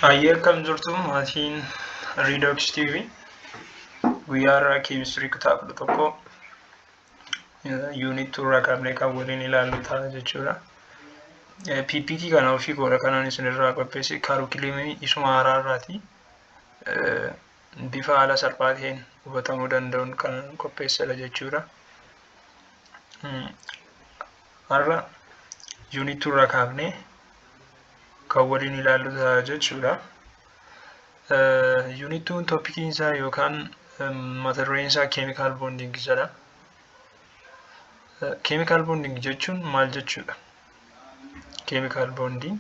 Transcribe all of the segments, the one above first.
Hayyee, akkam jirtu maatiin Redox TV? Guyyaa har'aa keemistirii kutaa 11 unit 2 irraa kaafnee kan waliin ilaallu ta'a jechuudha. PPT kana ofii koodha kanan isinirraa qopheesse, kaarukilimii isuma haaraa irraati. Bifa haala salphaa ta'een hubatamuu danda'uun kan qopheessedha jechuudha. Har'a unit 2 irraa kaafnee kan waliin ilaallu ta'a jechuudha. Unit 2 topiciin isaa yookaan mata dureen isaa chemical bonding jedha. Chemical bonding jechuun maal jechuudha? Chemical bonding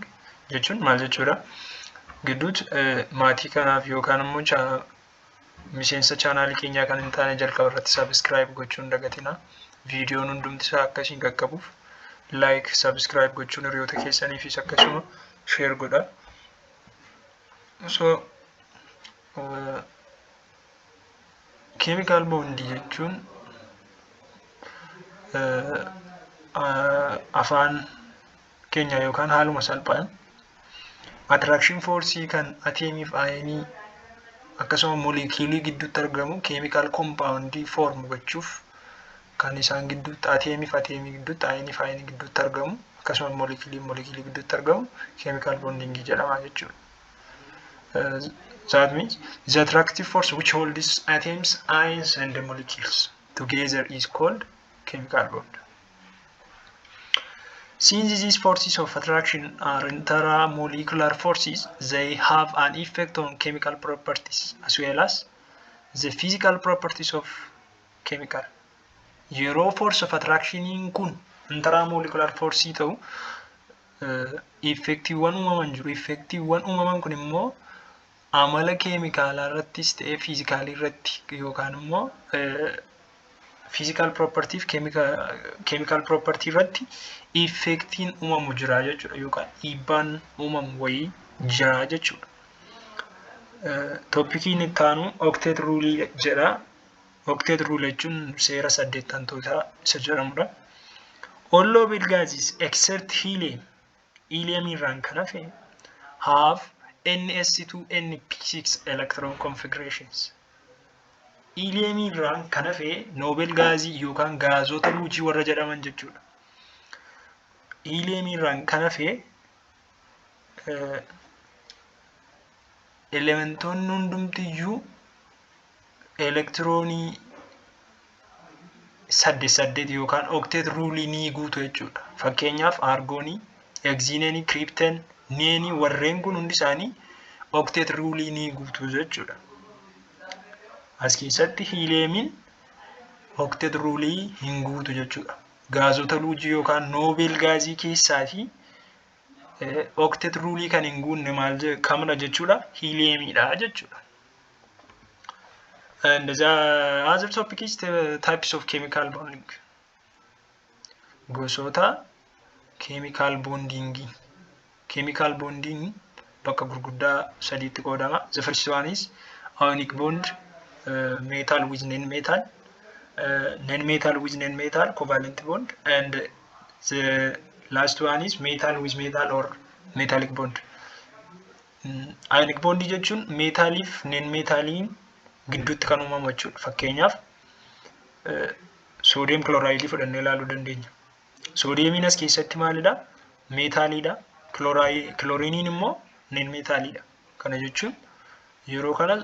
jechuun maal jechuudha? Gidduutti maatii kanaaf yookaan immoo miseensa chaanaalii keenyaa kan hin taane jalqaba irratti subscribe gochuun dagatina. Viidiyoon hundumti isaa akka isin qaqqabuuf like, subscribe gochuun hiriyoota keessaniifis akkasuma share godha. So chemical bondii jechuun afaan keenya yookaan haaluma salphaan attraction force kan atomiif ionii akkasuma molekiilii gidduutti argamu chemical compoundii form gochuuf kan isaan gidduutti, atomiif atomii gidduutti, ioniif ionii gidduutti argamu, akkasuma molekiilii molekiilii gidduutti argamu chemical bondingii jedhama jechuudha. That means the attractive force which holds atoms, ions and molecules together is called chemical bond. Since these forces of attraction are intramolecular forces, they have an effect on chemical properties as well as the physical properties of chemical. Yeroo force of attractioniin kun intramolecular force ta'u, effectiiwwan uumaman jiru. Effectiiwwan uumaman kun immoo amala keemikaalaa irrattis ta'ee fiizikaalii irratti yookaan immoo physical property fi chemical property irratti effectiin uumamu jira jechuudha yookaan dhiibbaan uumamu wayii jira jechuudha. Topiciin itti aanu octet rule jedha. Octet rule jechuun seera saddeettantootaa isa jedhamudha. All noble gases except helium, helium irraan kan hafe, have ns2 np6 electron configurations. Helium irraan kan hafe noble gaazii yookaan gaazota luujii warra jedhaman jechuudha. Helium irraan kan hafe elementoonni hundumtiyyuu elektiroonii saddeet saddeet yookaan octet rule ni guutu jechuudha. Fakkeenyaaf argonii, xenonii, krypton, neonii, warreen kun hundi isaanii octet rule ni guutu jechuudha. As keessatti heliumiin octet rule hin guutu jechuudha. Gaazota luujii yookaan noble gaazii keessaatii octet rule kan hin guunne maal kamidha jechuudha? Heliumiidha jechuudha. And the other topic is the types of chemical bonding. Gosoota chemical bonding. Chemical bonding bakka gurguddaa sadiitti qoodama. The first one is ionic bond, metal with non-metal, non-metal with non-metal, covalent bond, and the last one is metal with metal or metallic bond. Ionic bond jechuun meetaaliif non-metaliin gidduutti kan uumamu jechuudha. Fakkeenyaaf sodium chloride fudhannee ilaaluu dandeenya. Sodiumiin as keessatti maalidha? Meetaaliidha. Chlorineiin immoo non metaliidha. Kana jechuun yeroo kana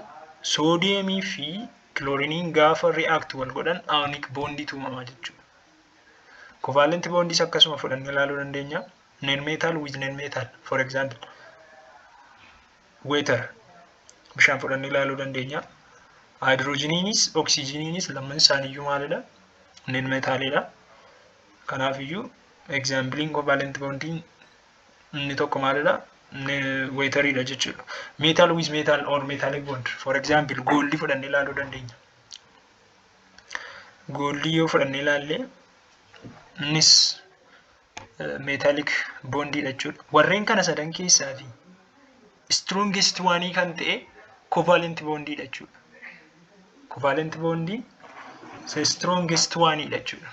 sodiumii fi chlorineiin gaafa react wal godhan ionic bondiitu uumamaa jechuudha. Covalent bondiis akkasuma fudhannee ilaaluu dandeenya. Non metal with non metal, for example water, bishaan fudhannee ilaaluu dandeenya. Hydrogeniinis oxygeniinis lamman isaaniiyyuu maalidha? Non metaliidha. Kanaafiyyuu exampleiin covalent bondiin inni tokko maalidha? Wateriidha jechuudha. Metal with metal or metallic bond, for example goldii fudhannee ilaaluu dandeenya. Goldii yoo fudhannee ilaalle innis metallic bondiidha jechuudha. Warreen kana sadan keessaa strongest waanii kan ta'e covalent bondiidha jechuudha. Covalent bondii strongest waaniidha jechuudha.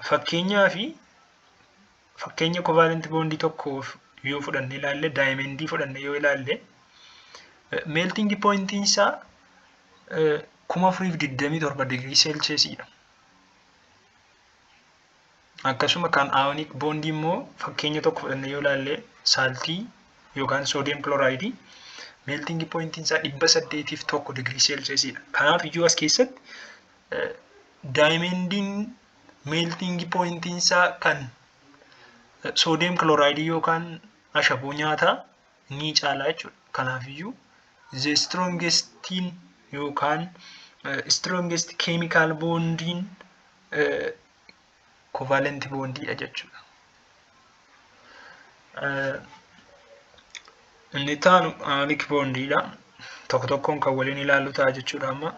Fakkeenyaa fi fakkeenya covalent bondii tokkoof yoo fudhanne ilaalle, diamondii fudhanne yoo ilaalle, melting pointiin isaa 4027 digirii Celsiusiidha. Akkasuma kan ionic bondii immoo fakkeenya tokko fudhanne yoo ilaalle, saltii yookaan sodium chlorideii melting pointiin isaa 801 digirii Celsiusiidha. Kanaaf iyyuu as keessatti diamondiin melting pointiin isaa kan sodium chlorideii yookaan ashaboo nyaataa ni caala jechuudha. Kanaaf iyyuu the strongestiin yookaan strongest chemical bondiin covalent bondiidha jechuudha. Inni itti aanu ionic bondiidha. Tokko tokkoon kan waliin ilaallu ta'a jechuudha amma.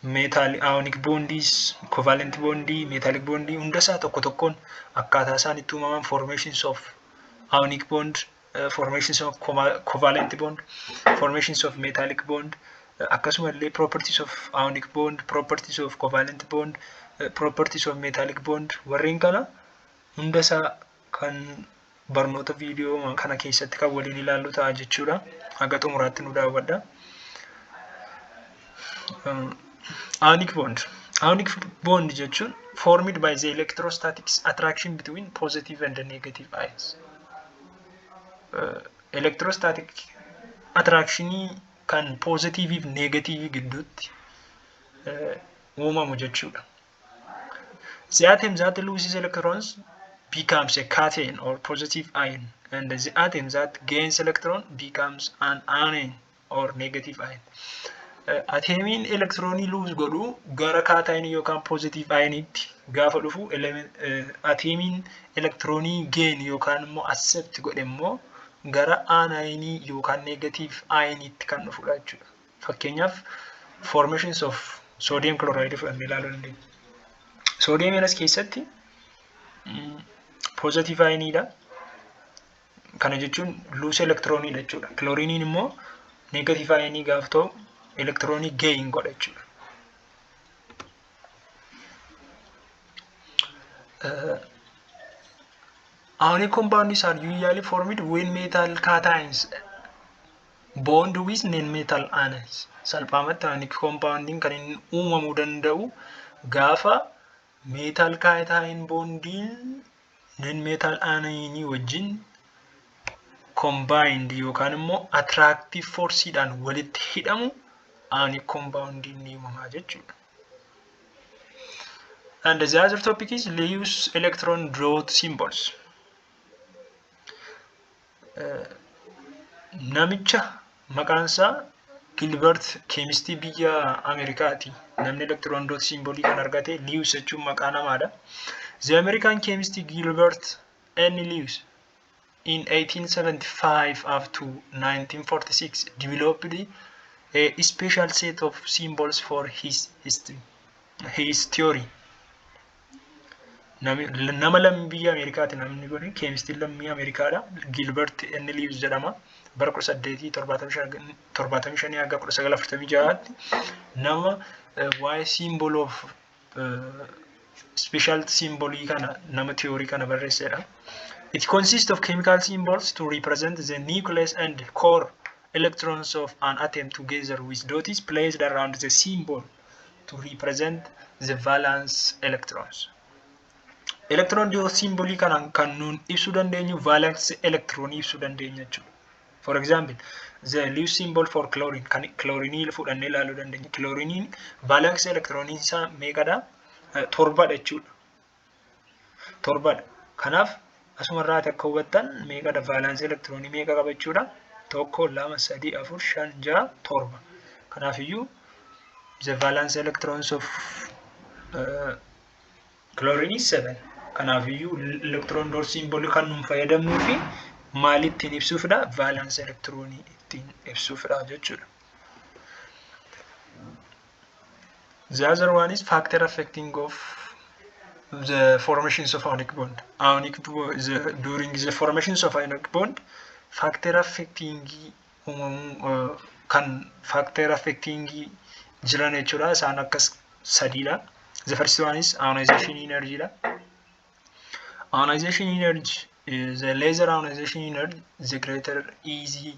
Metal ionic bondiis, covalent bondii, metallic bondii hundasaa tokko tokkoon akkaataa isaan itti uumaman, formations of ionic bond, formations of covalent bond, formations of metallic bond, akkasuma illee properties of ionic bond, properties of covalent bond, properties of metallic bond, warreen kana hundasaa kan barnoota viidiyoo kana keessatti kan waliin ilaallu ta'a jechuudha. Haga xumuraatti nu daawwadha. Ionic bond. Ionic bond jechuun formed by the electrostatic attraction between positive and negative ions. Electrostatic attractionii kan positive fi negative gidduutti uumamu jechuudha. The atom that loses electrons becomes a cation or positive ion, and the atom that gains electron becomes an anion or negative ion. Atomiin elektiroonii lose godhu gara cationii yookaan positive ioniitti gaafa dhufu, atomiin elektiroonii gain yookaan immoo accept godhe immoo gara anionii yookaan negative ioniitti kan dhufudha jechuudha. Fakkeenyaaf, formations of sodium chloride fudhannee ilaaluu dandeenya. Sodiumiin as keessatti positive ioniidha. Kana jechuun lose elektirooniidha jechuudha. Chlorineiin immoo negative ionii gaafa ta'u elektiroonii gain godha jechuudha. Ionic compounds are usually formed when metal cations bond with non-metal anions. Salphaamatti ionic compoundiin kan inni uumamuu danda'u gaafa metal cation bondiin non-metal anionii wajjin combined yookaan immoo attractive forceidhaan walitti hidhamu ionic compoundiin ni uumamaa jechuudha. And the other topic is Lewis electron dot symbols. Namicha maqaan isaa Gilbert, chemistii biyya Ameerikaati. Namni electron dot symbolii kan argate Lewis jechuun maqaa namaadha. The American chemist Gilbert N. Lewis in 1875 up to 1946 developed a special set of symbols for his theory. Nama lammii biyya Ameerikaati namni kun, chemistiin lammii Ameerikaadha. Gilbert N. Lewis jedhama. Bara 1875 hanga 1946tti nama waa'ee symbol of special symbolii kana, nama theory kana barreessedha. It consists of chemical symbols to represent the nucleus and core electrons of an atom, together with dots placed around the symbol to represent the valence electrons. Electron dot symbolii kanaan kan nuun ibsuu dandeenyu valence electronii ibsuu dandeenya jechuudha. For example, the Lewis symbol for chlorine, kan chlorinii fudhannee ilaaluu dandeenya. Chlorineiin valence electronii isaa meeqadha? Torbadha jechuudha. Torbadha. Kanaaf asumarraati akka hubattan meeqadha, valence electronii meeqa qaba jechuudha? Tokko, lama, sadii, afur, shan, ja'a, torba. Kanaafiyyuu the valence electrons of chlorine is 7. Kanaafiyyuu electron dot symbol kan nuun fayyadamnuu fi maal ittiin ibsuufidha? Valence electronii ittiin ibsuufidha jechuudha. The other one is factor affecting of the formations of ionic bond. During the formations of ionic bond, factor affecting uumamuu kan factor affecting jiran jechuudha. Isaan akkas sadiidha. The first one is ionization energy dha. Ionization energy, the lesser ionization energy, the greater easy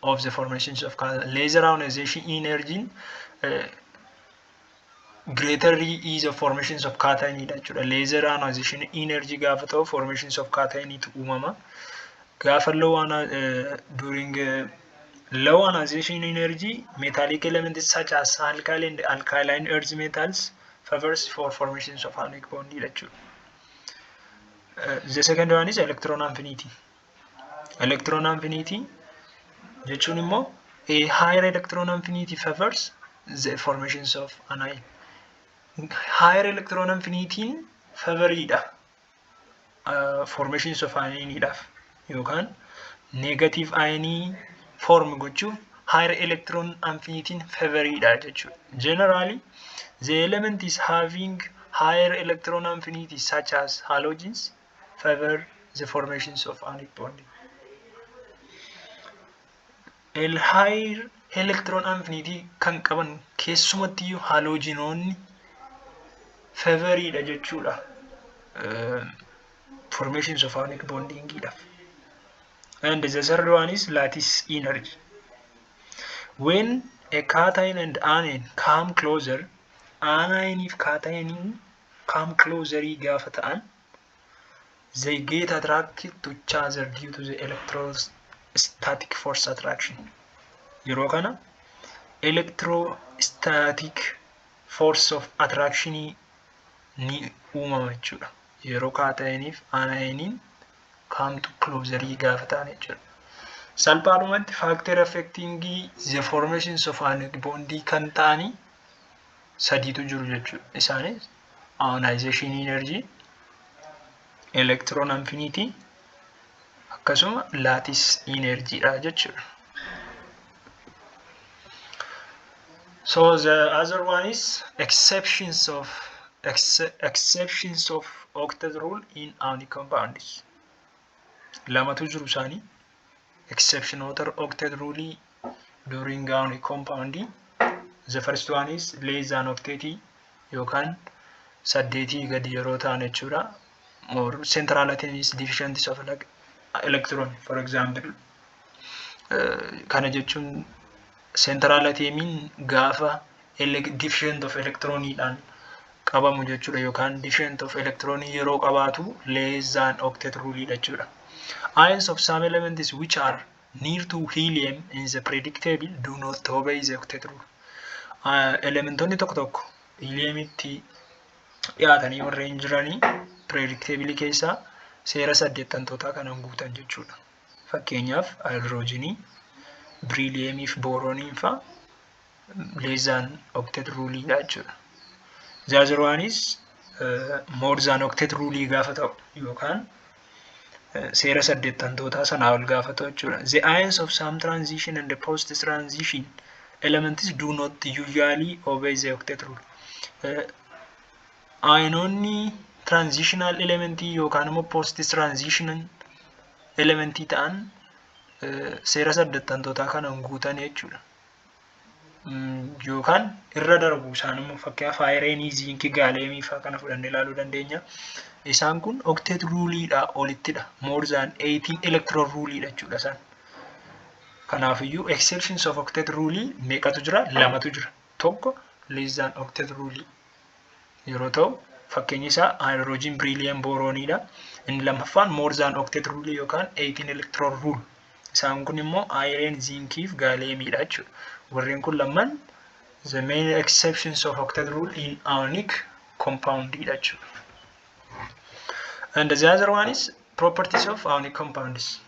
of the formations of lesser ionization energy, greater ease of formations of cation dha jechuudha. Lesser ionization energy gaafa ta'u, formations of cation uumama. Gaafa low during low ionization energy, metallic elements such as alkali and alkaline earth metals favors for formations of ionic bond jechuudha. The second one is electron affinity. Electron affinity jechuun immoo a higher electron affinity favors the formations of anion. Higher electron affinity favoriidha formations of anioniidhaaf yookaan negative ionii form gochuuf higher electron affinity favoriidha jechuudha. Generally, the element is having higher electron affinity, such as halogens, favor the formations of ionic bonding. El higher electron affinity kan qaban keessumattiyyuu halogenoonni favoriidha jechuudha. Formations of ionic bondingidhaaf. And the third one is lattice energy. When a cation and anion come closer, anion fi cation come closer gaafa ta'an, they get attracted to each other due to the electrostatic force attraction. Yeroo kana electrostatic force of attraction ni uumama jechuudha. Yeroo cationiif anioniin come to closer gaafa ta'an jechuudha. Salphaadhumatti factor affecting the formations of ionic bondii kan ta'anii sadiitu jiru jechuudha. Isaanis ionization energy, electron affinity akkasuma lattice energy dha jechuudha. So the other one is exceptions of octet rule in ionic compounds. Lamatu jiru isaanii exception octet rule during ionic compound. The first one is less than octet yookaan 8 gadi yeroo ta'an jechuudha. Or central atom is deficient of electron, for example. Kana jechuun central atomiin gaafa deficient of electroniidhaan qabamu jechuudha yookaan deficient of electronii yeroo qabaatu less than octet rule jechuudha. Ions of some elements which are near to helium in the periodic table do not obey the octet rule. Elementoonni tokko tokko heliumitti dhiyaatanii warreen jiranii periodic table keessaa seera saddeettantootaa kanan guutan jechuudha. Fakkeenyaaf hydrogenii, berylliumii fi boroniin fa'a less than octet rule dha jechuudha. The other one is more than octet rule gaafa ta'u yookaan seera saddeettantootaa sanaa ol gaafa ta'u jechuudha. The ions of some transition and the post transition elements do not usually obey the octet rule. Ionoonni transitional elementii yookaan immoo post transitional elementii ta'an seera saddeettantootaa kana hin guutan jechuudha. Yookaan irra darbu isaan immoo, fakkeenyaaf ironii, zincii, galliumii fa'aa kana fudhannee ilaaluu dandeenya. Isaan kun octet ruleiidhaa olittidha. More than 18 electron ruleiidha jechuudha isaan. Kanaafiyyuu exceptions of octet ruleii meeqatu jira? Lamatu jira. Tokko less than octet ruleii yeroo ta'u, fakkeenyi isaa hydrogen, beryllium, boroniidha. Inni lammaffaan more than octet ruleii yookaan 18 electron rule. Isaan kun immoo iron, zincii fi galliumiidha jechuudha. Warreen kun lamaan the main exceptions of octet rule in ionic compound dha jechuudha. And the other one is properties of ionic compounds.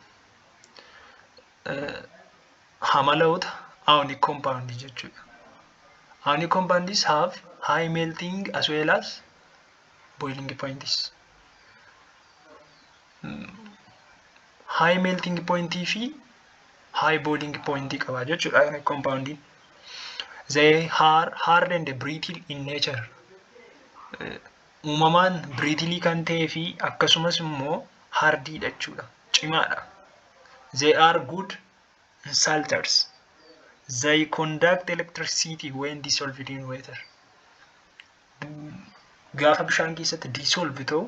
Amaloota ionic compound jechuudha. Ionic compounds have high melting as well as boiling points. High melting point fi high boiling point qaba jechuudha ionic compound. They are hard and brittle in nature. Uumamaan brittle kan ta'ee fi akkasumas immoo hardiidha jechuudha. Cimaadha. They are good insulators. They conduct electricity when dissolved in water. Gaafa bishaan keessatti dissolve ta'u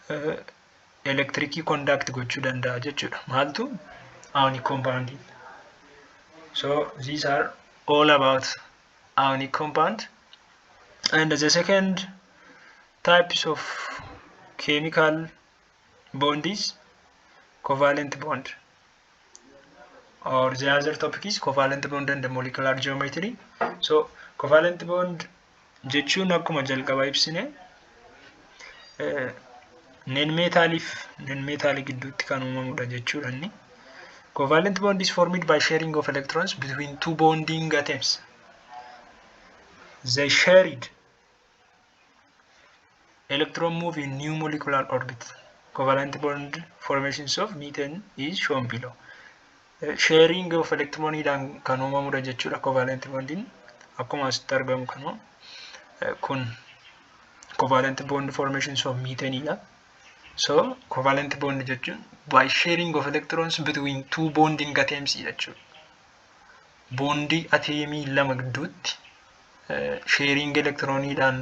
Elektirikii conduct gochuu danda'a jechuudha. Maaltu? Ionic compound. So these are all about ionic compound. And the second types of chemical bond is covalent bond. Or the other topic is covalent bond and the molecular geometry. So covalent bond jechuun akkuma jalqaba ibsine non metaliif non metalii gidduutti kan uumamudha jechuudha inni. Covalent bond is formed by sharing of electrons between two bonding atoms. The shared electron move in new molecular orbit. Covalent bond formations of methane is shown below. Sharing of electroniidhaan kan uumamudha jechuudha covalent bondiin, akkuma asitti argamu kanuma kun covalent bond formations of methane dha. So covalent bond jechuun by sharing of electrons between two bonding atoms jechuudha. Bondii atomii lama gidduutti sharing electroniidhaan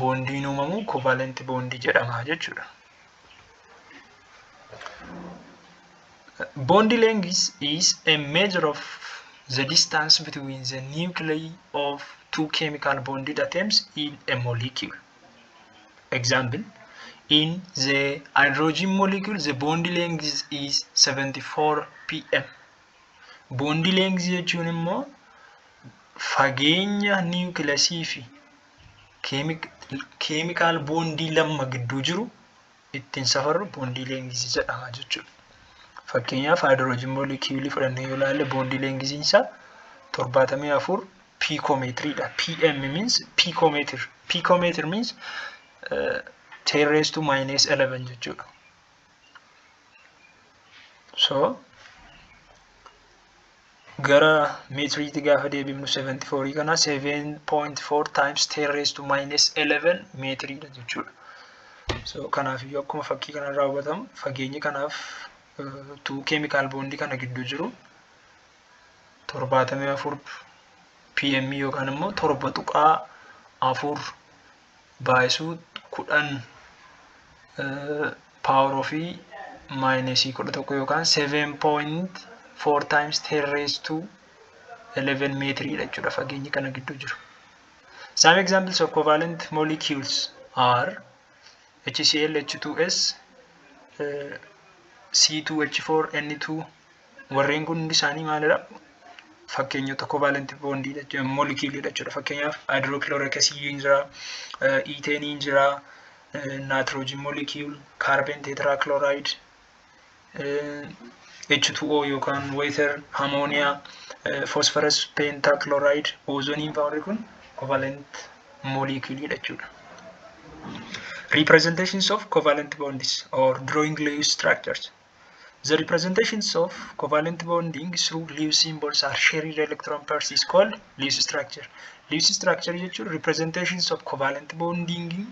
bondiin uumamu covalent bondii jedhama jechuudha. Bond length is a measure of the distance between the nuclei of two chemical bonded atoms in a molecule. Example, in the hydrogen molecule, the bond length is 74 pm. Bond length jechuun immoo fageenya nucleusii fi chemical bondii lama gidduu jiru ittiin safarru bondii length jedhama jechuudha. Fakkeenyaaf, hydrogen moleculeii fudhannee yoo ilaalle, bondii lengthiin isaa 74 picometeriidha. PM means picometer. Picometer means 10 raised to minus 11 jechuudha. So gara meetiriitti gaafa deebifnu, 74 kana 7.4 times 10 raised to minus 11 meetiriidha jechuudha. So kanaafiyyuu akkuma fakkii kanarraa hubatamu, fageenyi kanaaf two chemical bondii kana gidduu jiru 74 pm yookaan immoo 7.4 baay'isuu 10 power ofii minusii 11 yookaan 7.4 times 10 raised to 11 meetiriidha jechuudha fageenyi kana gidduu jiru. Some examples of covalent molecules are HCl, H2S, C2H4, N2. Warreen kun hundi isaanii maalidha? Fakkeenyota covalent bondii moleculeidha jechuudha. Fakkeenyaaf, hydrochloric acidiin jira, ethane jira, nitrogen molecule, carbon tetrachloride, H2O yookaan water, ammonia, phosphorus pentachloride, ozoniin fa'aa kun covalent moleculeidha jechuudha. Representations of covalent bonds or drawing Lewis structures. The representations of covalent bonding through Lewis symbols are shared electron pairs is called Lewis structure. Lewis structure jechuun representations of covalent bonding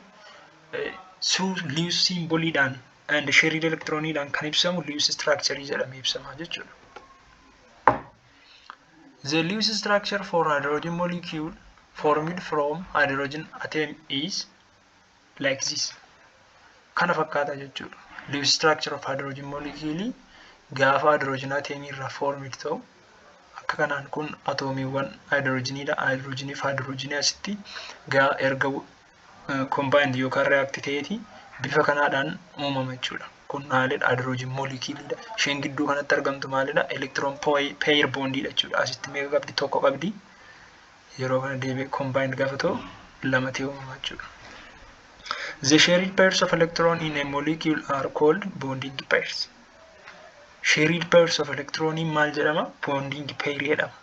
through Lewis symboliidhaan and shared electroniidhaan kan ibsamu Lewis structure jedhamee ibsama jechuudha. The Lewis structure for hydrogen molecule formed from hydrogen atom is like this. Kana fakkaata jechuudha. Lewis structure of hydrogen molecule gaafa hydrogen atom irraa formed ta'u akka kanaan. Kun atoomiiwwan hydrogeniidha. Hydrogenii fi hydrogenii asitti gaa erga combined yookaan react ta'eeti bifa kanaadhaan uumama jechuudha. Kun maalidha? Hydrogen moleculeidha. Isheen gidduu kanatti argamtu maalidha? Electron pair bondiidha jechuudha. Asitti meeqa qabdi? Tokko qabdi. Yeroo kana deebi'ee combined gaafa ta'u lama ta'ee uumama jechuudha. The shared pairs of electron in a molecule are called bonding pairs. Shared pairs of electron maal jedhama? Bonding pair jedhama.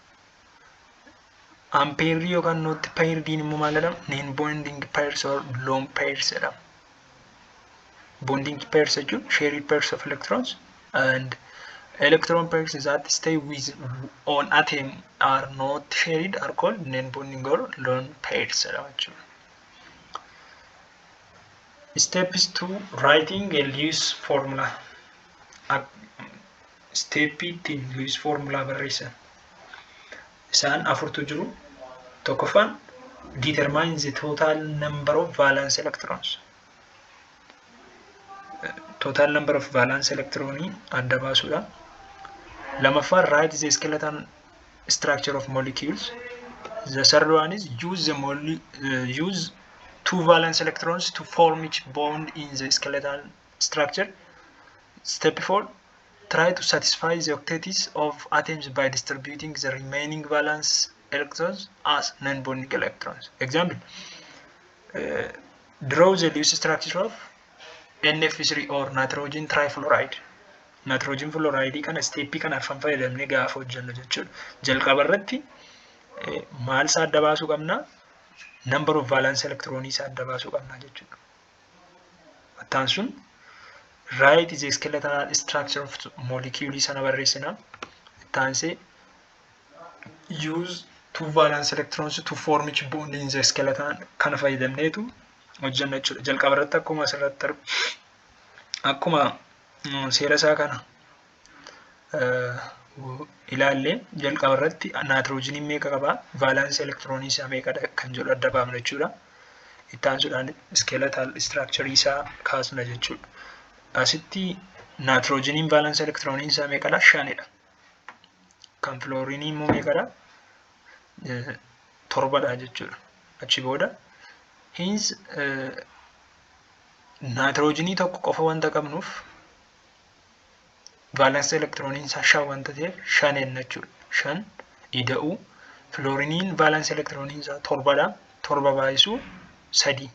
Unpaired yookaan not paired immoo maal jedhama? Non bonding pairs or lone pairs jedhama. Bonding pairs jechuun shared pairs of electrons, and electron pairs that stay with on atom are not shared are called non-bonding or lone pairs jedhama jechuudha. Steps to writing a Lewis formula. Steppii ittiin Lewis formula barreessan. Isaan afurtu jiru. Tokkoffaan, determine the total number of valence electrons. Total number of valence electronii adda baasuudha. Lamaffaan, write the skeleton structure of molecules. The third one is use two valence electrons to form each bond in the skeletal structure. Step 4, try to satisfy the octets of atoms by distributing the remaining valence electrons as non-bonding electrons. Example, draw the Lewis structure of NF3 or nitrogen trifluoride. Nitrogen fluoride kana stepii kana arfan fayyadamnee gaafa hojjennu jechuudha. Jalqaba irratti maal isaa adda baasuu qabna? Number of valence electronii isaa adda baasuu qabna jechuudha. Attaan sun write the skeletal structure of molecule sana barreessina. Ittaansee use two valence electrons to form each bond in the skeleton kana fayyadamneetu hojjenna jechuudha. Jalqaba irratti akkuma asirratti argu, akkuma seera isaa kana ilaallee, jalqaba irratti naayitiroojiiniin meeqa qabaa, valence electronii isaa meeqadha kan jedhu adda baafna jechuudha. Itti aansuudhaan skeletal structure isaa kaasna jechuudha. Asitti naayitiroojiiniin valence electronii isaa meeqadha? Shanidha. Kan filoorinii immoo meeqadha? Torbadha jechuudha. Achi booda hence naayitiroojiinii tokko qofa wanta qabnuuf, valence electroniin isaa shan wanta ta'eef shan enna jechuudha. Shan ida'uu filooriniin valence electroniin isaa torbadha. Torba baay'isuu sadii.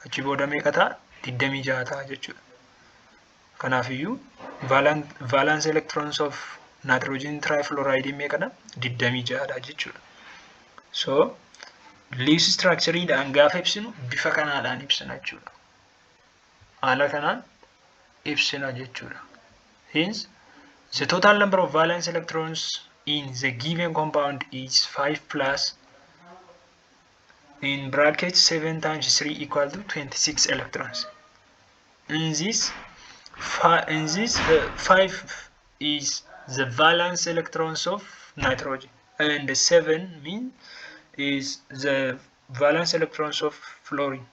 Achi booda meeqa ta'a? 26 ta'a jechuudha. Kanaafiyyuu valence electrons of nitrogen trifluoride meeqadha? 26dha jechuudha. So Lewis structureidhaan gaafa ibsinu bifa kanaadhaan ibsina jechuudha. Haala kanaan ibsina jechuudha. Hence, the total number of valence electrons in the given compound is 5 plus in bracket 7 times 3 equal to 26 electrons. In this 5 is the valence electrons of nitrogen and the 7 mean is the valence electrons of fluorine.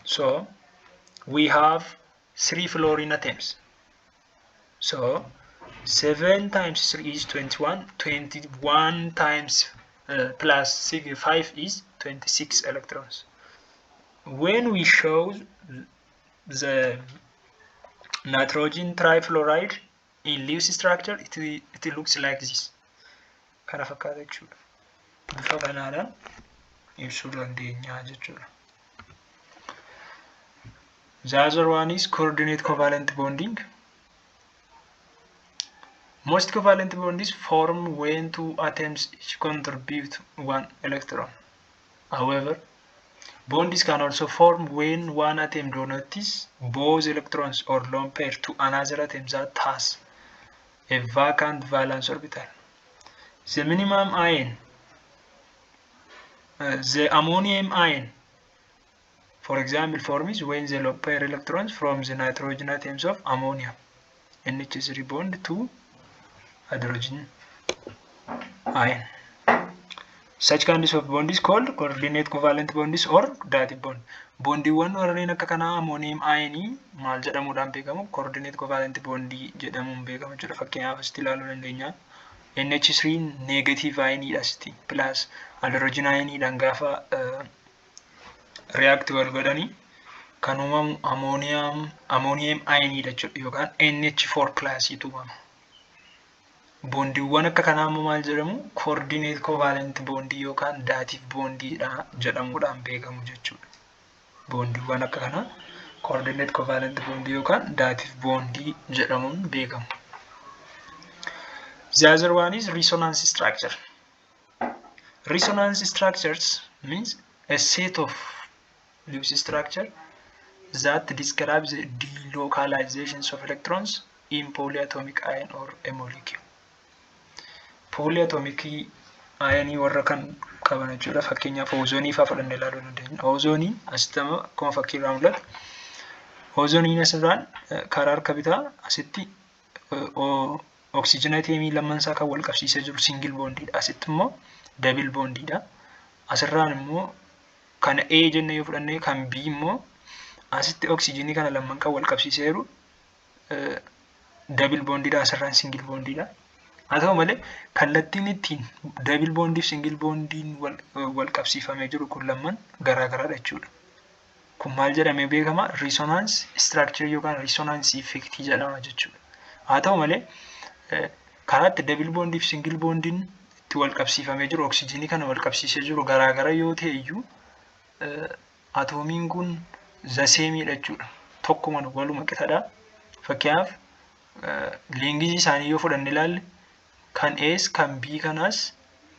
So we have 3 fluorine atoms. So 7 times 3 is 21. 21 times plus 6, 5 is 26 electrons. When we show the nitrogen trifluoride in Lewis structure, it looks like this. Kana fakkaata jechuudha. Bifa kanaadhaan ibsuu dandeenya jechuudha. The other one is coordinate covalent bonding. Most covalent bonds form when two atoms each contribute one electron. However, bonds can also form when one atom donates both electrons or lone pair to another atom that has a vacant valence orbital. The ammonium ion, for example, forms when the lone pair electrons from the nitrogen atoms of ammonia NH3 bond to hydrogen ion. Such kinds of bond is called coordinate covalent bonds or dative bond. Bondiiwwan warreen akka kanaa ammonium ionii maal jedhamuudhaan beekamu? Coordinate covalent bondii jedhamuun beekamu jechuudha. Fakkeenyaaf asitti ilaaluu dandeenya. NH3 negative ioniidha asitti, plus hydrogen ioniidhaan gaafa react wal godhanii kan uumamu ammonium ioniidha jechuudha yookaan NH4 plusiitu uumama. Bondiiwwan akka kanaa immoo maal jedhamu? Coordinate covalent bondii yookaan dative bondiidha jedhamuudhaan beekamu jechuudha. Bondiiwwan akka kanaa coordinate covalent bondii yookaan dative bondii jedhamuun beekamu. The other one is resonance structure. Resonance structures means a set of Lewis structure that describes the delocalizations of electrons in polyatomic ion or a molecule. Polyatomic ionii warra kan qaban jechuudha. Fakkeenyaaf ozoonii fa'aa fudhannee ilaaluu dandeenya. Ozooniin asitti akkuma fakkii irraa mul'atu, ozooniin asirraan karaa harka bitaa asitti oksijiin atomii lamman isaa kan wal qabsiisee jiru single bondiidha. Asitti immoo double bondiidha. Asirraan immoo kana A jennee yoo fudhanne, kan B immoo Asitti oksijiinii kana lamman kan wal qabsiiseeru double bondiidha, asirraan single bondiidha. Haa ta'u malee, kallattiin ittiin double bondii fi single bondiin wal qabsiifamee jiru kun lamman garaagaradha jechuudha. Kun maal jedhamee beekama? Resonance structure yookaan resonance effect jedhama jechuudha. Haa ta'u malee, karaa itti double bondii fi single bondiin itti wal qabsiifamee jiru, oksijiinii kana wal qabsiisee jiru garaagara yoo ta'e iyyuu, atoomiin kun the sameiidha jechuudha. Tokkuma, waluma qixadha. Fakkeenyaaf, lengthii isaanii yoo fudhanne ilaalle, kan A's kan B kanaas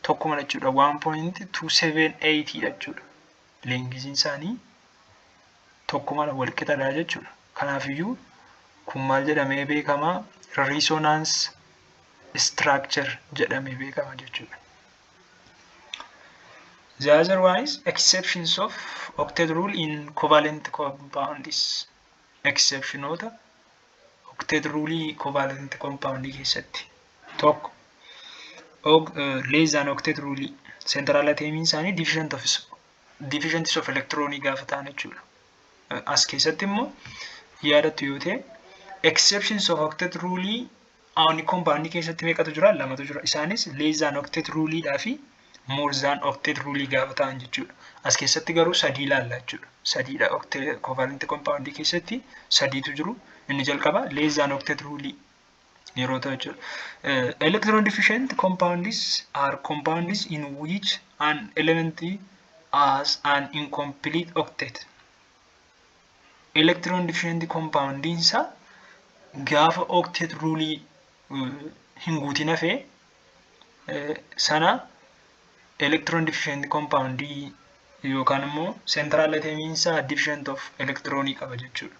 tokkuma jechuudha. 1.278 dha jechuudha. Lengthiin isaanii tokkumadha, wal qixadha jechuudha. Kanaafiyyuu kun maal jedhamee beekama? Resonance structure jedhamee beekama jechuudha. The other one is exceptions of octet rule in covalent compounds. Exceptionoota octet rule covalent compound keessatti. Tokko, less than octet rule, central atomiin isaanii deficient of electronii gaafa ta'an jechuudha. As keessatti immoo yaadattu yoo ta'e, exceptions of octet rule ionic compound keessatti meeqatu jira? Lamatu jira. Isaanis less than octet rule dhaa fi more than octet rule gaafa ta'an jechuudha. As keessatti garuu sadii ilaalla jechuudha. Sadiidha, covalent compound keessatti sadiitu jiru. Inni jalqaba less than octet rule yeroo ta'u jechuudha. Electron deficient compounds are compounds in which an element has an incomplete octet. Electron deficient compoundiin isaa gaafa octet rule hin guutin hafee sana electron deficient compoundii yookaan immoo central atomiin isaa deficient of electronii qaba jechuudha.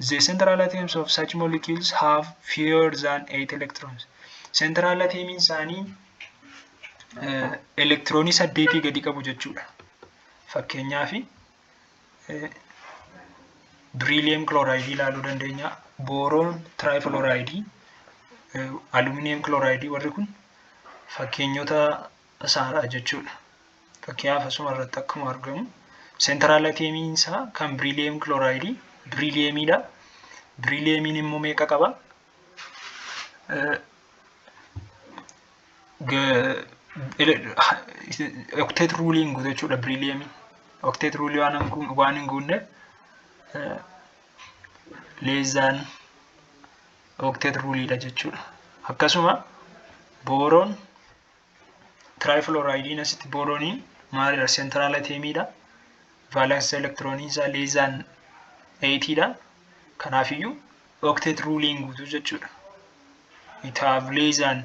The central atoms of such molecules have fewer than 8 electrons. Central atomiin isaanii elektiroonii 8 gadi qabu jechuudha. Fakkeenyaaf, beryllium chloride ilaaluu dandeenya. Boron trifluoride, aluminium chloride, warri kun fakkeenyota isaadha jechuudha. Fakkeenyaaf, asuma irratti akkuma argamu central atomiin isaa kan beryllium chloride berylliumiidha. Berylliumiin immoo meeqa qaba? Octet rule hin guutu jechuudha berylliumiin. Octet rule waan hin guunneef less than octet ruleiidha jechuudha. Akkasuma boron trifluorideiin, asitti boroniin maalidha? Central atomiidha. Valence elektiroonii isaa less than 8dha. Kanaafiyyuu octet ruleiin guutuu jechuudha. It have less than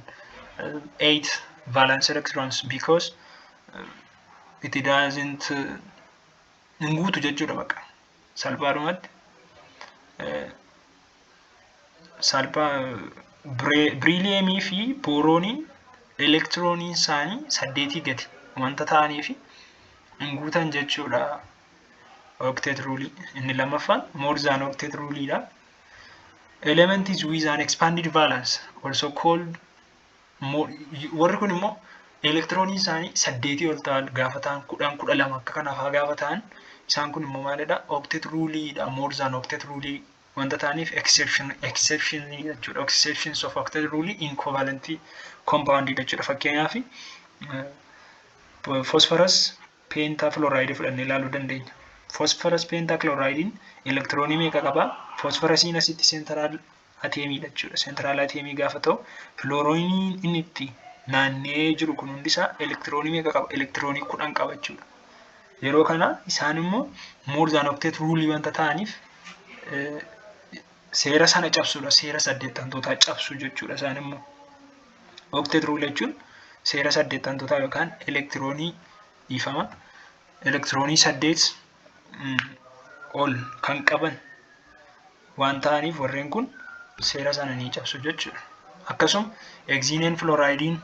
8 valence electrons because it doesn't hin guutu jechuudha bakka. Salphaadhumatti salphaa berylliumii fi boroniin elektirooniin isaanii 8 gadi wanta ta'aniif hin guutan jechuudha. Octet rule. Inni lammaffaan more than octet ruleiidha. Element is with an expanded valence, also called more, warri kun immoo elektirooniin isaanii 8 ol ta'an gaafa ta'an, 10, 12 akka kanaaf gaafa ta'an, isaan kun immoo maalidha? Octet ruleiidha. More than octet rule wanta ta'aniif exception jechuudha. Exceptions of octet rule in covalent compound jechuudha. Fakkeenyaaf, phosphorus pentafluoride fudhannee ilaaluu dandeenya. Phosphorus pentachloridein elektiroonii meeqa qaba? Phosphorusiin asitti central atomiidha jechuudha. Central atomii gaafa ta'u, fluorineiin inni itti naanna'ee jiru kun hundisaa elektiroonii meeqa qaba? Elektiroonii 10 qaba jechuudha. Yeroo kana isaan immoo more than octet rule wanta ta'aniif seera sana cabsuudha. Seera saddeettantootaa cabsu jechuudha isaan immoo. Octet rule jechuun seera saddeettantootaa yookaan elektiroonii, dhiifama, elektiroonii 8 ol kan qaban waan ta'aniif warreen kun seera sana ni cabsu jechuudha. Akkasuma xenon fluorideiin,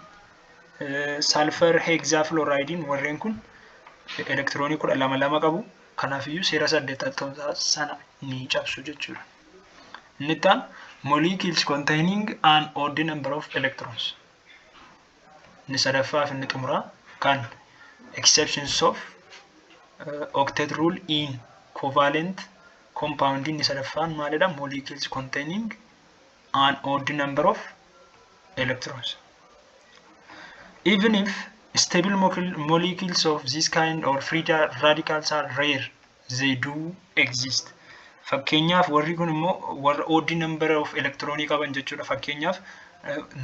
sulfur hexafluorideiin, warreen kun elektiroonii 12 lama qabu. Kanaafiyyuu seera saddeettantootaa sana ni cabsu jechuudha. Inni itti aanu molecules containing an odd number of electrons. Inni sadaffaa fi inni xumuraa kan exceptions of octet rule in covalent Compound inni sadaffaan maalidha? Molecules containing an odd number of electrons. Even if stable molecules of this kind or free radicals are rare, they do exist. Fakkeenyaaf, warri kun immoo warra odd number of electronii qaban jechuudha. Fakkeenyaaf,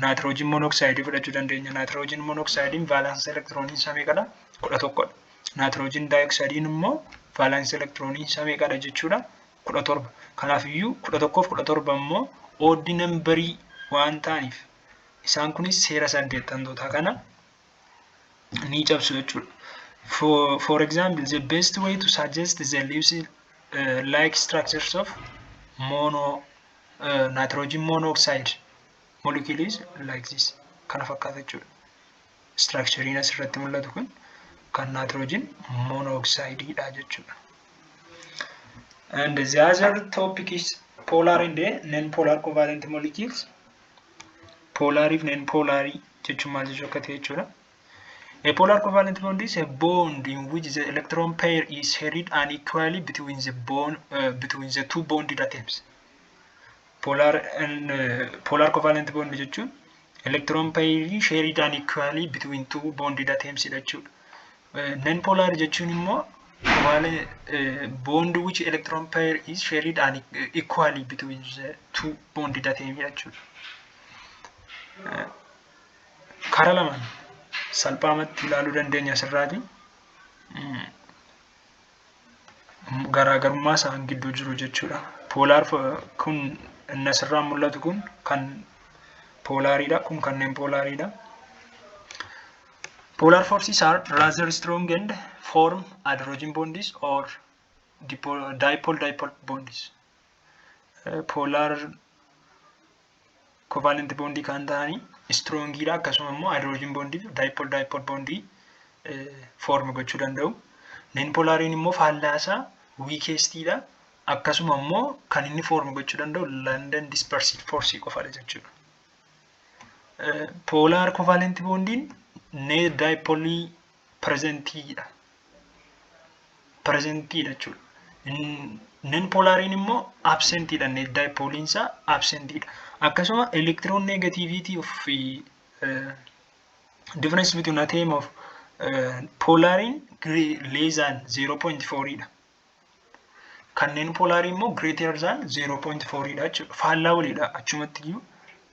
nitrogen monoxide fudhachuu dandeenya. Nitrogen monoxide valence electronii isaa meeqadha? 11dha. Nitrogen dioxide immoo valence electronii isaa meeqadha jechuudha? 17. Kanaafiyyuu 11f 17 immoo odd numberii waan ta'aniif isaan kunis seera saddeettantootaa kana ni cabsu jechuudha. For example, the best way to suggest the Lewis like structures of nitrogen monoxide molecule is like this. Kana fakkaata jechuudha. Structurein asirratti mul'atu kun kan nitrogen monoxide dha jechuudha. And the other topic is polar and non-polar covalent molecules. Polarii fi non-polarii jechuun maal jechuu akka ta'e jechuudha. A polar covalent bond is a bond in which the electron pair is shared unequally between the two bonded atoms. Polar covalent bond jechuun electron pair shared unequally between two bonded atoms jechuudha. Non-polar jechuun immoo bond which electron pair is shared unequally between the two bonded atoms jechuudha. Karaa lamaan salphaamatti ilaaluu dandeenya asirraati. Garaagarummaa isaan gidduu jiru jechuudha. Polar kun inni asirraa mul'atu kun kan polariidha. Kun kanneen polariidha. Polar forces are rather strong and form hydrogen bonds or dipole-dipole bonds. Polar covalent bondii kan ta'anii strongiidha, akkasuma immoo hydrogen bondii fi dipole dipole bondii form gochuu danda'u. Non polariin immoo faallaasaa weakestiidha. Akkasuma immoo kan inni form gochuu danda'u London dispersed force qofadha jechuudha. Polar covalent bondiin net dipolii presentiidha. Presentiidha jechuudha. Non polariin immoo absentiidha. Net dipoliin isaa absentiidha. Akkasuma electronegativity of difference between atom of polariin less than 0.4 dha. Kanneen polarii immoo greater than 0.4 dha jechuudha. Faallaa waliidha. Achumatti iyyuu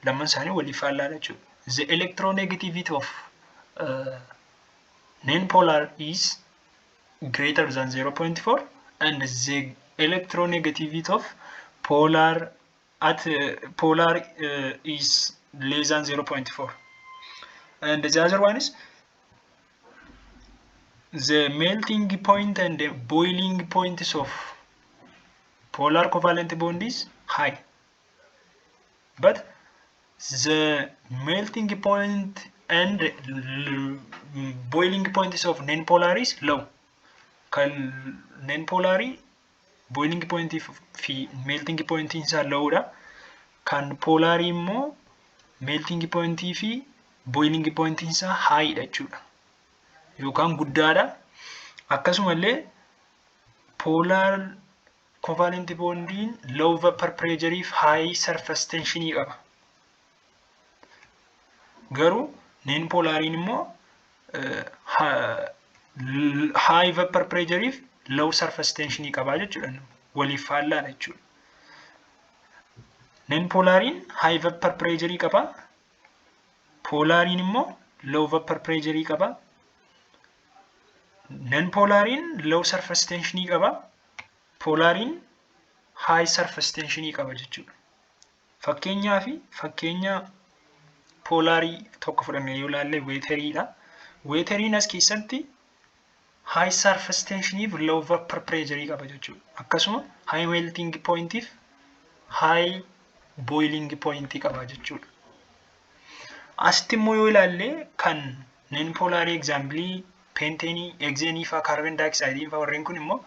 lamaan isaanii walii faallaadha jechuudha. The electronegativity of non-polar is greater than 0.4 and the electronegativity of polar at polar is less than 0.4. And the other one is the melting point and the boiling points of polar covalent bond is high, but the melting point and boiling points of non-polar is low. Kan non-polar boiling point fi melting point isaa lowdha. Kan polar immoo melting point fi boiling point isaa high dha jechuudha yookaan guddaadha. Akkasumallee polar covalent bondiin low vapor pressure fi high surface tension qaba. Garuu non polariin immoo high vapor pressure fi low surface tension qaba jechuudha. Waliif faallaadha jechuudha. Non polariin high vapor pressure qaba. Polariin immoo low vapor pressure qaba. Non polariin low surface tension qaba. Polariin high surface tension qaba jechuudha. Fakkeenyaa fi fakkeenya polarii tokko fudhannee yoo ilaalle wateriidha. Wateriin as keessatti high surface tension fi low vapor pressure qaba jechuudha. Akkasuma high melting point fi high boiling point qaba jechuudha. Asitti immoo yoo ilaalle kan non polarii example pentanei, hexanei fa'aa, carbon dioxide fa'aa, warreen kun immoo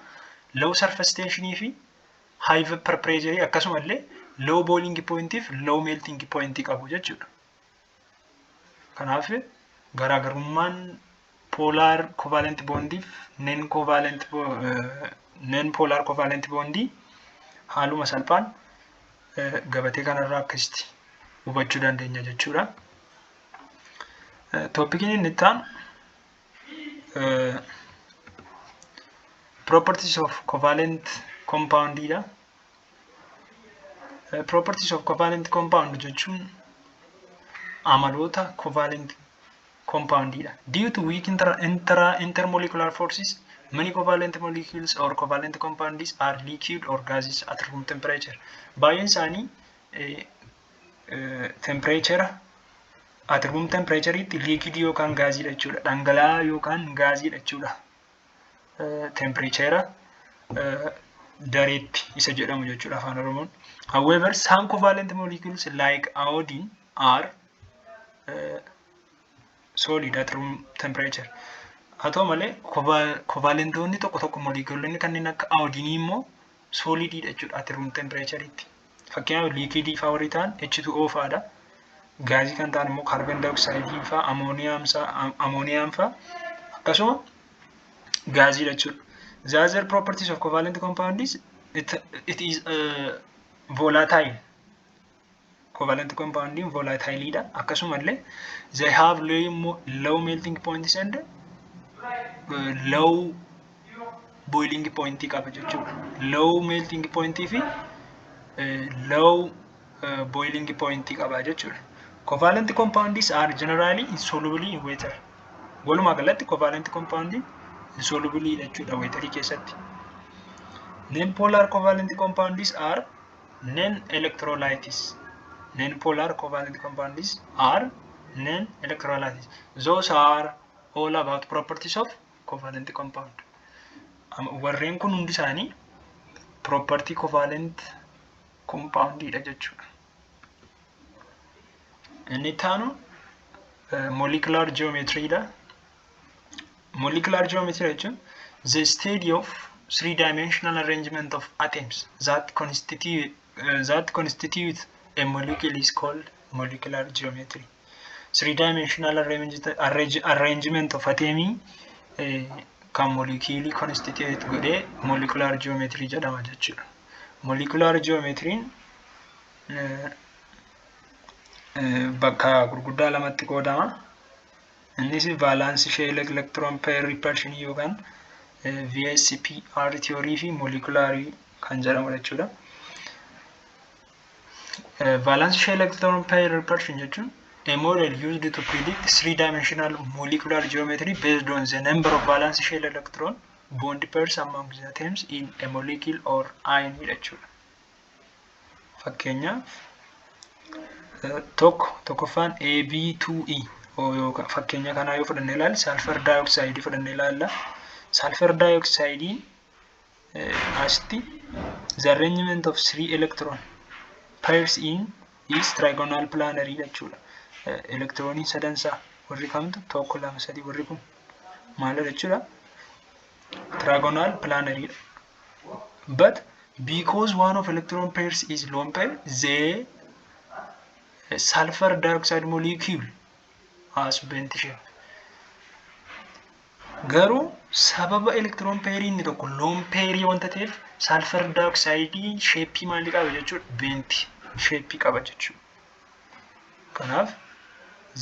low surface tension fi high vapor pressure, akkasumallee low boiling point fi low melting point qabu jechuudha. Kanaaf garaagarummaan polar covalent bondii fi non covalent non polar covalent bondii Haaluma salphaan gabatee kanarraa akkasitti hubachuu dandeenya jechuudha. Topiciin inni itti aanu properties of covalent compound dha. Properties of covalent compound jechuun amaloota covalent compound dha. Due to weak intermolecular forces, many covalent molecules or covalent compounds are liquid or gases at room temperature. Baay'een isaanii temperature at room temperature'itti liquid yookaan gaaziidha jechuudha. Dhangala'aa yookaan gaaziidha jechuudha. Temperature dareetti isa jedhamu jechuudha afaan Oromoon. However, some covalent molecules like iodine are solid at room temperature. Haa ta'u malee, covalentoonni tokko tokko, moleculoonni kanneen akka iodinii immoo solidiidha jechuudha at room temperature'itti. Fakkeenyaaf, liquidii fa'aa warri ta'an H2O fa'aadha. Gaazii kan ta'an immoo carbon dioxide fa'aa, amooniyaan fa'aa akkasuma gaaziidha jechuudha. The other properties of covalent compound is it is volatile. Covalent compound volatile dha. Akkasumallee they have low melting points and low boiling point qaba jechuudha. Low melting point fi low boiling point qaba jechuudha. Covalent compounds are generally insoluble in water. Walumaa galatti covalent compound insoluble jechuudha waterii keessatti. Non-polar covalent compounds are non-electrolytes. Non-polar covalent compounds are non-electrolytes. Those are all about properties of covalent compound. Warreen kun hundi isaanii property covalent compoundidha jechuudha. Inni itti aanu molecular geometry dha. Molecular geometry jechuun the study of three dimensional arrangement of atoms that constitute a molecule is called molecular geometry. Three dimensional arrangement of atomii kan molecular constitute godhee molecular geometry jedhama jechuudha. Molecular geometryin bakka gurguddaa lamatti qoodama. Innis valence shell electron pair repulsion yookaan VSPR theory fi molecular kan jedhamu jechuudha. Valence shell electron pair repulsion jechuun a model used to predict three-dimensional molecular geometry based on the number of valence shell electron bond pairs among the atoms in a molecule or ion jechuudha. Fakkeenyaaf, tokko tokkoffaan AB2E yookaan fakkeenya kanaa yoo fudhannee ilaalle, sulfur dioxide fudhannee ilaalla. Sulfur dioxide asitti the arrangement of three electron pairs in is trigonal planar jechuudha. Elektirooniin sadansaa warri kamtu, tokko, lama, sadii, warri kun maalidha jechuudha? Trigonal planaridha. But because one of electron pairs is lone pair, the sulfur dioxide molecule has bent shape. Garuu sababa electron pairii inni tokko lone pairii wanta ta'eef, sulfur dioxide shapeii maalii qaba jechuudha? Bent shapeii qaba jechuudha. Kanaaf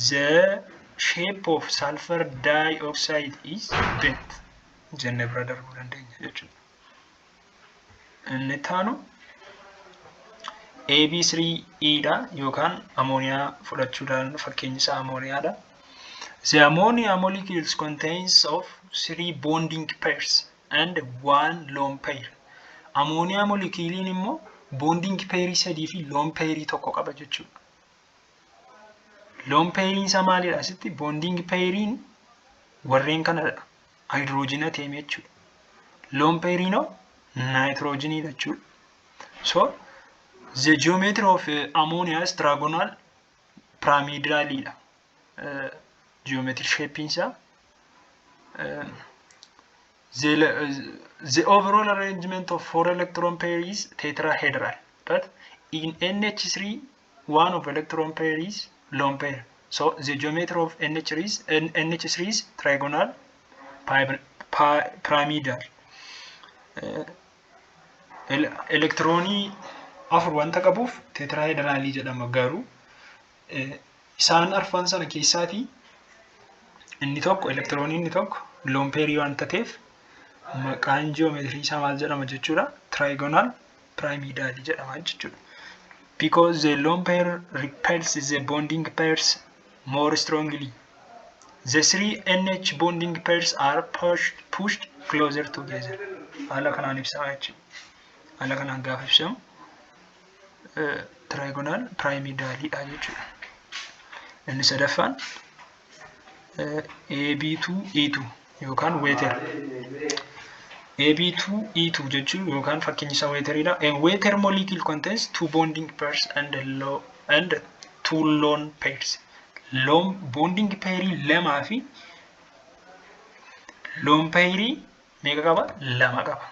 the shape of sulfur dioxide is bent jennee bira darbuu dandeenya jechuudha. Inni itti aanu AB3E dha yookaan amooniyaa fudhachuudhaan fakkeenyi isaa amooniyaadha. The ammonia molecules contains of three bonding pairs and one lone pair. Amooniyaa moleculiin immoo bonding pairii sadii fi lone pairii tokko qaba jechuudha. Lone pairiin isaa maalidha asitti? Bonding pairiin warreen kanadha. Hydrogen atomii jechuudha. Lone pairiin hoo nitrogenii jechuudha. So the geometry of ammonia is trigonal pyramidalidha. Geometry shape isaa the overall arrangement of four electron pair is tetrahedral, but in NH3 one of electron pair is lone pair, so the geometry of NH3 is trigonal pyramidal. Elektiroonii afur wanta qabuuf tetrahedralii jedhama, garuu isaan arfan sana keessaatii inni tokko, elektiroonii inni tokko lone pairii wanta ta'eef, maqaan ji'oomeetirii isaa maal jedhama jechuudha? Trigonal pyramidalii jedhama jechuudha. Because the lone pair repels the bonding pairs more strongly. The three NH bonding pairs are pushed closer together. Haala kanaan ibsama jechuudha. Haala kanaan gaafa ibsamu trigonal pyramidaliidha jechuudha. Inni sadaffaan AB2E2 yookaan water. AB2E2 jechuun yookaan fakkeenyi isaa wateriidha. A water molecule contains two bonding pairs and a low and two lone pairs. Lone bonding pairii lamaa fi lone pairii meeqa qaba? Lama qaba.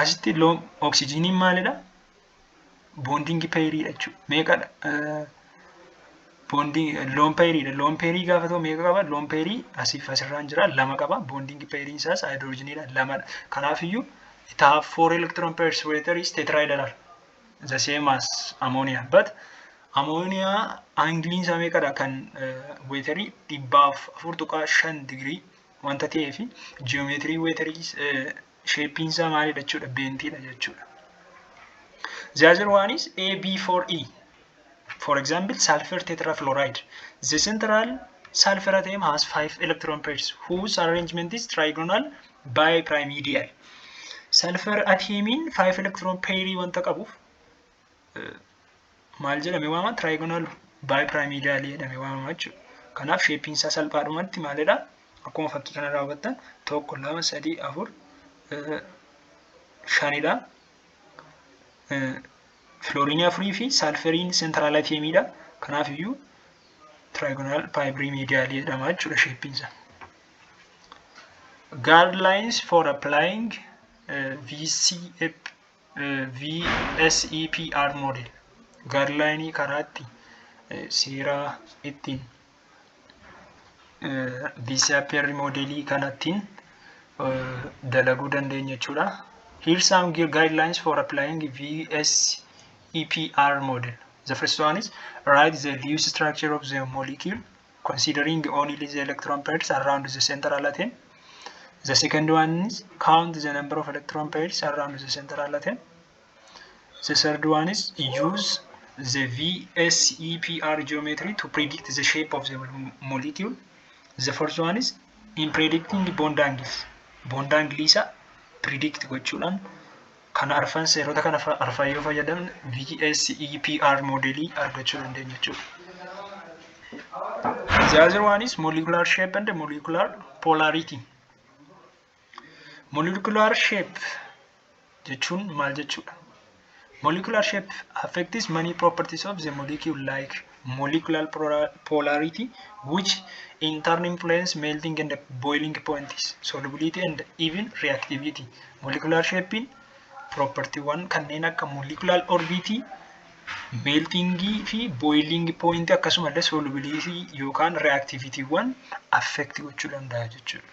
Asitti lone oksijiniin maalidha? Bonding pairii jechuudha. Meeqadha? Bonding lone pairiidha. Lone pairii gaafa ta'u meeqa qaba? Lone pairii asiif asirraan jira, lama qaba. Bonding pairiin isaas hydrogeniidha, lamadha. Kanaafiyyuu it have four electron pairs. Water is tetrahedral, the same as ammonia, but ammonia angleiin isaa meeqadha? Kan waterii 104.5 digirii wanta ta'eef, ji'oomeetirii waterii shapeiin isaa maalidha jechuudha? Bentiidha jechuudha. The other one is AB4E. For example, sulfur tetrafluoride. The central sulfur atom has five electron pairs whose arrangement is trigonal bipyramidal. Sulfur atomiin five electron pairii wanta qabuuf maal jedhame waamama? Trigonal bipyramidal jedhame waamama jechuudha. Kanaaf shapeiin isaa salphaadhumatti maalidha? Akkuma fakkii kana raawwattan tokko, lama, sadii, afur, shanidha. Fluoriinii afurii fi sulfuriin central atomiidha. Kanaaf iyyuu trigonal bipyramidal jedhama jechuudha shapeiin isaa. Guidelines for applying VSEPR model. Guideline karaa itti seera ittiin VSEPR modelii kanattiin dalaguu dandeenya jechuudha. Here some guidelines for applying VSEPR model. The first one is write the Lewis structure of the molecule considering only the electron pairs around the central atom. The second one is count the number of electron pairs around the central atom. The third one is use the VSEPR geometry to predict the shape of the molecule. The fourth one is in predicting bond angles. Bond angle isa predict gochuudhaan kana arfan, seerota kana arfan yoo fayyadamne, VSEPR modelii argachuu dandeenya jechuudha. The other one is molecular shape and molecular polarity. Molecular shape jechuun maal jechuudha? Molecular shape affects many properties of the molecule, like molecular polarity, which in turn influence melting and boiling points, solubility and even reactivity. Molecular shape propertywwan kanneen akka molecular orbitii, meltingii fi boiling point, akkasumallee solubility yookaan reactivitywwan affect gochuu danda'a jechuudha.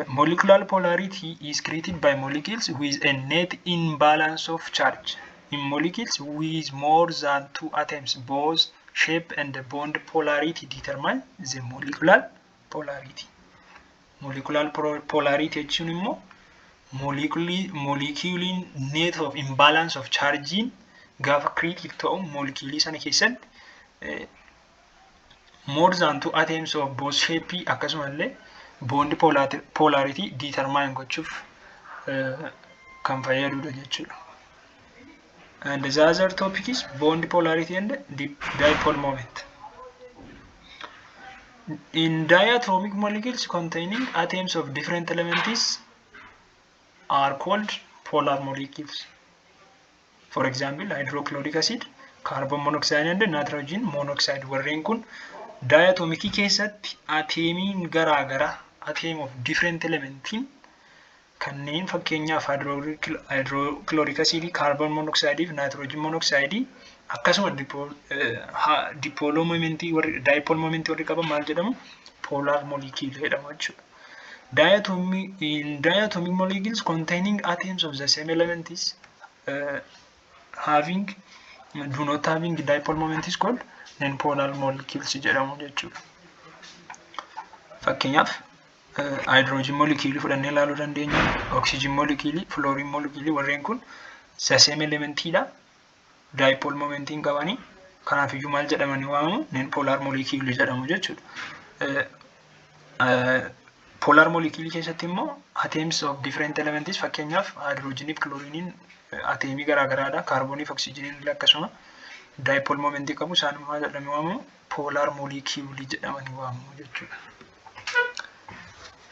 Molecular polarity is created by molecules with a net imbalance of charge. In molecules with more than two atoms, both shape and bond polarity determine the molecular polarity. Molecular polarity jechuun immoo moleculiin net of imbalance of charging gaafa create ta'u, molecuulii sana keessatti more than two atoms of both shape akkasumallee bond polarity determine gochuuf kan fayyadudha jechuudha. And the other topic is bond polarity and dipole moment. In diatomic molecules containing atoms of different elements are called polar molecules. For example, hydrochloric acid, carbon monoxide and nitrogen monoxide. Warreen kun diatomicii keessatti atomiin garaa garaa, atom of different elementiin kanneen fakkeenyaaf hydrochloric acid, carbon monoxide fi nitrogen monoxide, akkasuma dipole momentii warri dipole momentii warri qaban maal jedhamu? Polar molecule jedhamu jechuudha. Diatomic, in diatomic molecules containing atoms of the same element is having do not having dipole moment is called non-polar molecules jedhamu jechuudha. Fakkeenyaaf, hydrogen molecule fudhannee ilaaluu dandeenya. Oxygen molecule, fluorine molecule, warreen kun the same elementiidha. Dipole momentiin qabanii, kanaafiyyuu maal jedhamanii waamamu? Non-polar molecule jedhamu jechuudha. Polar molecule keessatti immoo atoms of different elements, fakkeenyaaf hydrogenii fi chloriniin atomii garaagaraadha. Kaarboonii fi oxygeniin illee akkasuma dipole momentii qabu. Isaan maal jedhamanii waamamu? Polar molecule jedhamanii waamamu jechuudha.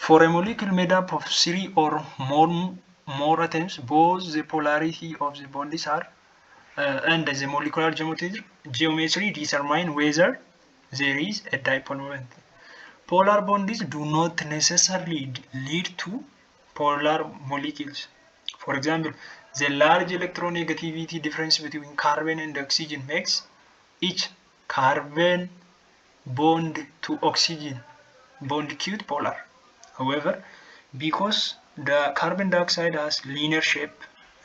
For a molecule made up of three or more atoms, both the polarity of the bonds are and the molecular geometry determine whether there is a dipole moment. Polar bonds do not necessarily lead to polar molecules. For example, the large electronegativity difference between carbon and oxygen makes each carbon bond to oxygen bond quite polar. However, because the carbon dioxide has linear shape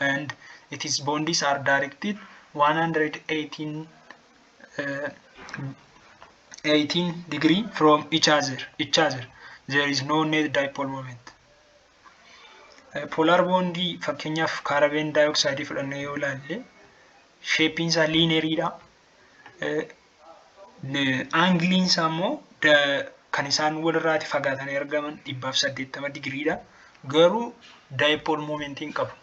and its bonds are directed 118 18 degree from each other, there is no net dipole moment. Polar bondii, fakkeenyaaf carbon dioxide fudhannee yoo ilaalle, shapeiin isaa lineariidha. Angleiin isaa immoo kan isaan walirraati fagaatanii argaman 180 digiriidha. Garuu dipole momentiin qabu.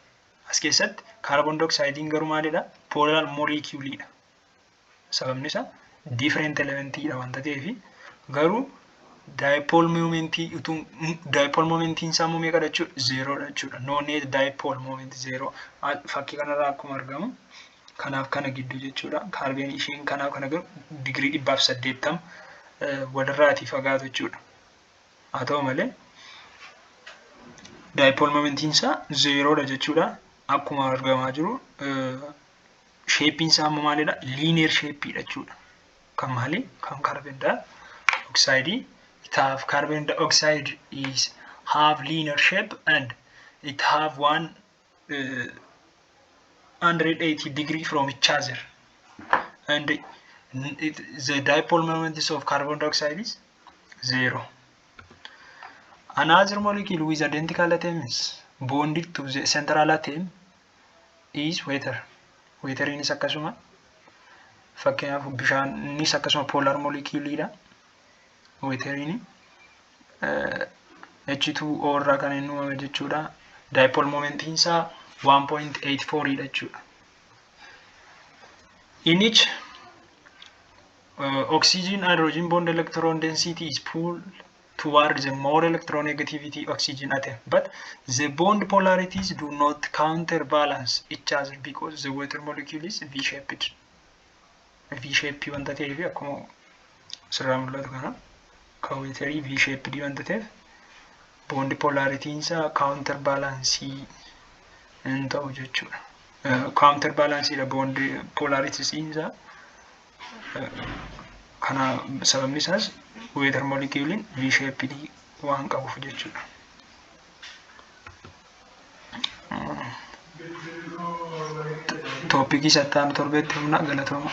As keessatti carbon dioxideiin garuu maalidha? Polar moleculeiidha. Sababni isaa different elementiidha wanta ta'eef, garuu dipole momentii utuu dipole momentiin isaa immoo meeqadha jechuudha? Zerodha jechuudha. No net dipole moment, zero. Fakkii kanarraa akkuma argamu kanaaf kana gidduu jechuudha. Kaarboon isheen kanaaf kana garuu digirii 180 walirraatii fagaatu jechuudha. Haa ta'u malee dipole momentiin isaa zerodha jechuudha. Akkuma argamaa jiru shapeiin isaa immoo maalidha? Linear shapeiidha jechuudha. Kan maali? Kan carbon dioxide. It have carbon dioxide is have linear shape and it have 180 degree from each other, and the dipole moment of carbon dioxide is zero. Another molecule with identical atoms bonded to the central atom is water. Wateriinis akkasuma, fakkeenyaaf bishaanis akkasuma polar moleculeidha. Wateriin H2O irraa kan inni uumame jechuudha. Dipole momentiin isaa 1.84 dha jechuudha. In each oxygen hydrogen bond, electron density is pulled toward the more electronegativity oxygen atom, but the bond polarities do not counterbalance each other because the water molecule is V-shaped. V-shaped wanta ta'eef, akkuma asirraa mul'atu kana kan waterii V-shaped wanta ta'eef, bond polarityiin isaa counterbalance hin ta'u jechuudha. Counterbalanceedha bond polarityiin isaa. Kana sababni isaas water moleculein V shaped waan qabuuf jechuudha. Topicii isa itti aanu torbeetti humna galatooma.